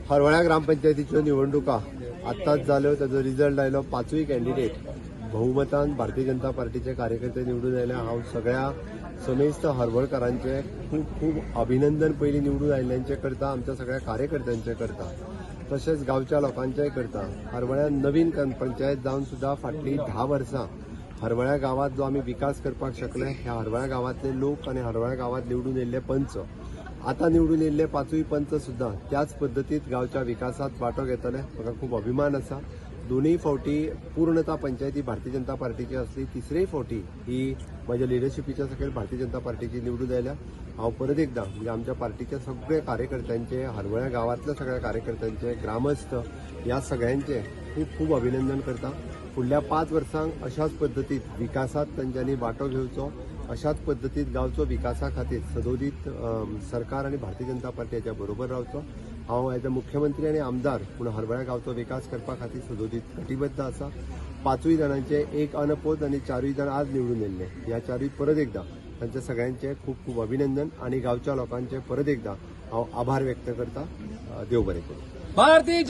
हरवळ्या ग्रामपंचायतीच्यो निवडणुका आत्ताच जाल्यो. ताजो रिजल्ट आयलो. पांचूय कॅन्डिडेट बहुमतान भारतीय जनता पार्टीचे कार्यकर्ते निवडून आयले. हांव सगळ्या समेस्त हरवळकारांचे खूब खूब अभिनंदन पयलीं निवडून आयिल्ल्यांचें करता, आमच्या सगळ्या कार्यकर्त्यांचें करता, तशेंच गांवच्या लोकांचेंय करता. हरवळ्या नवीन पंचायत जावन सुद्दां फाटलीं 10 वर्सां हरवळ्या गांवात जो आमी विकास करपाक शकले, ह्या हरवळ्या गांवांतले लोक आनी हरवळ्या गांवात निवडून येयल्ले पंच, आता निवडून येयल्ले पांचूय पंच सुद्दां त्याच पद्दतीत गांवच्या विकासात वांटो घेतले. म्हाका खूब अभिमान आसा. दोनूय फावटी पूर्णता पंचायती भारतीय जनता पार्टीची आसली. तिसरेय फावटी ही म्हज्या लिडरशिपीच्या सकयल भारतीय जनता पार्टीची निवडून आयल्या. हांव परत एकदां म्हणजे आमच्या पार्टीच्या सगळ्या कार्यकर्त्यांचे, हरवळ्या गांवांतल्या सगळ्या कार्यकर्त्यांचे, ग्रामस्थ ह्या सगळ्यांचे खूब खूब अभिनंदन करता. फुडल्या 5 वर्सांक अशाच पद्दतीत विकासात तांच्यांनी वांटो घेवचो. अशाच पद्दतीत गांवचो विकासा खातीर सदोदीत सरकार आनी भारतीय जनता पार्टी हाच्या बरोबर रावचो. हांव एज अ मुख्यमंत्री आनी आमदार म्हूण हरवळ्या गांवचो विकास करपा खातीर सदोदीत कटिबद्ध आसा. पांचूय जाणांचे, एक अनपोज आनी चारूय जाण आज निवडून येयल्ले, ह्या चारूय परत एकदां तांच्या सगळ्यांचे खूब खूब अभिनंदन आनी गांवच्या लोकांचे परत एकदां हांव आभार व्यक्त करता. देव बरें करूं. भारतीय